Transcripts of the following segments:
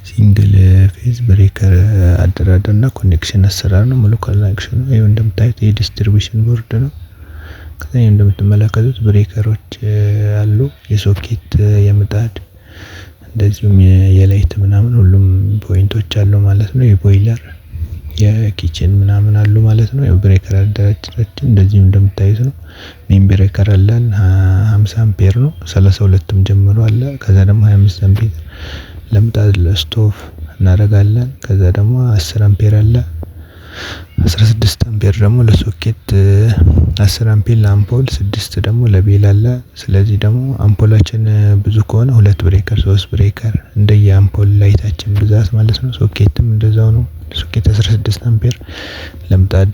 Single phase breaker አደራደር እና connection አሰራር ነው። ሙሉ connection ኑ ይኸው እንደምታዩት የ distribution board ነው። ከዛ እንደምትመለከቱት breaker ኦች አሉ፣ የሶኬት፣ የምጣድ፣ እንደዚሁም የ light ምናምን ሁሉም point ኦች አሉ ማለት ነው። የ boiler፣ የ kitchen ምናምን አሉ ማለት ነው። Breaker አደራደራችን እንደዚሁም እንደምታዩት ነው። Main breaker አለን፣ 50 አምፔር ነው፣ 32ም ጀምሮ አለ። ከዛ ደግሞ 25 አምፔር ለምጣድ፣ ለስቶቭ እናደርጋለን። ከዛ ደግሞ 10 አምፔር አለ። 16 አምፔር ደግሞ ለሶኬት፣ 10 አምፔር ለአምፖል፣ 6 ደግሞ ለ bell አለ። ስለዚህ ደግሞ አምፖላችን ብዙ ከሆነ ሁለት breaker፣ ሶስት breaker እንደየ አምፖል light ኣችን ብዛት ማለት ነው። ሶኬትም እንደዛው ነው። ሶኬት 16 አምፔር፣ ለምጣድ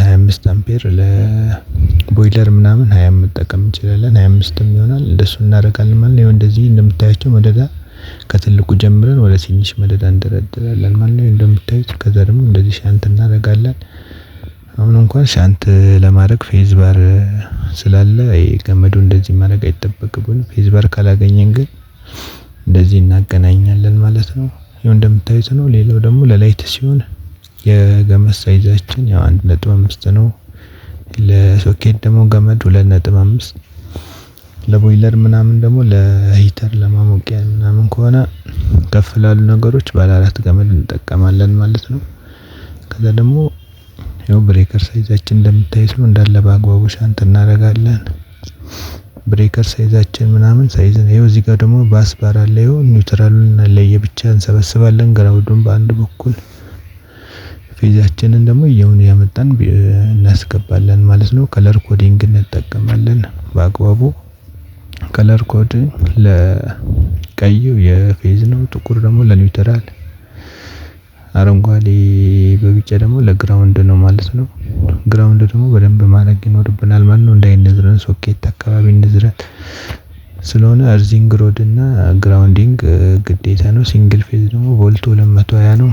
25 አምፔር፣ ለቦይለር ምናምን 20 መጠቀም እንችላለን። 25ም ይሆናል፣ እንደሱ እናደርጋለን ማለት ነው። እንደዚህ እንደምታያቸው መደዳ ከትልቁ ጀምረን ወደ ትንሽ መደዳ እንደረድራለን ማለት ነው። እንደምታዩት ከዛ ደግሞ እንደዚህ shunt እናደርጋለን። አሁን እንኳን shunt ለማድረግ phase bar ስላለ ገመዱ እንደዚህ ማድረግ አይጠበቅብንም። Phase bar ካላገኘን ግን እንደዚህ እናገናኛለን ማለት ነው። ይኸው እንደምታዩት ነው። ሌላው ደግሞ ለ light ሲሆን የገመድ size ኣችን ያው 1.5 ነው። ለሶኬት ደግሞ ገመድ 2.5፣ ለቦይለር ምናምን ደግሞ ለ heater ለማሞቂያ ምናምን ከሆነ ከፍ ላሉ ነገሮች ባለ አራት ገመድ እንጠቀማለን ማለት ነው። ከዛ ደግሞ ያው breaker size ኣችን እንደምታዩት ነው፣ እንዳለ በአግባቡ shunt እናደርጋለን። Breaker size ኣችን ምናምን size ነው። ይኸው እዚህ ጋር ደግሞ bus bar አለ። ይኸው neutral ኡን ለየብቻ እንሰበስባለን። Ground ኡን በአንድ በኩል፣ phase ኣችንን ደግሞ እየሆነ ያመጣን እናስገባለን ማለት ነው። Color coding እንጠቀማለን በአግባቡ። Color code ለቀዩ የ phase ነው፣ ጥቁር ደግሞ ለ neutral፣ አረንጓዴ በቢጫ ደግሞ ለ ground ነው ማለት ነው። Ground ደግሞ በደንብ ማድረግ ይኖርብናል ማለት ነው፣ እንዳይነዝረን፣ ሶኬት አካባቢ ንዝረት ስለሆነ earthing rod እና grounding ግዴታ ነው። Single phase ደግሞ ቮልቱ 220 ነው።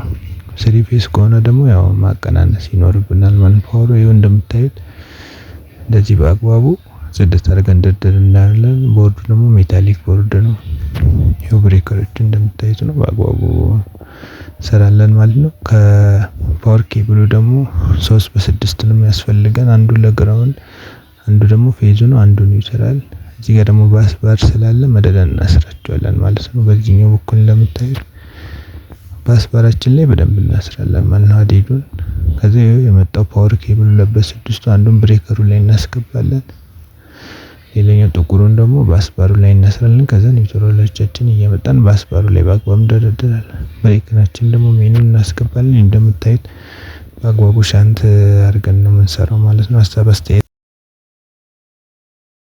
Three phase ከሆነ ደግሞ ያው ማቀናነስ ይኖርብናል ማለት power ኡ። ይኸው እንደምታዩት እንደዚህ በአግባቡ ጽድት አድርገን ድርድር እናያለን። ቦርዱ ደግሞ metallic board ነው። ይኸው breaker ኦች እንደምታዩት ነው፣ በአግባቡ እንሰራለን ማለት ነው። ከ power cable ኡ ደግሞ 3 በ6 ነው የሚያስፈልገን። አንዱ ለ ground፣ አንዱ ደግሞ phase ኡ ነው፣ አንዱ neutral። እዚህ ጋር ደግሞ bus bar ስላለ መደዳ እናስራቸዋለን ማለት ነው። በዚህኛው በኩል እንደምታዩት bus bar ኣችን ላይ በደንብ እናስራለን ማለት ነው ሀዲዱን። ከዚህ የመጣው power cable ኡ 2 በ6ቱ አንዱን breaker ኡ ላይ እናስገባለን። ሌላኛው ጥቁሩን ደግሞ bus bar ኡ ላይ እናስራለን። ከዛ neutral ኦቻችን እየመጣን bus bar ኡ ላይ በአግባቡ እንደረድራለን። Breaker ኣችን ደግሞ main ኡን እናስገባለን። እንደምታዩት በአግባቡ shunt አድርገን ነው የምንሰራው ማለት ነው። ሀሳብ አስተያየት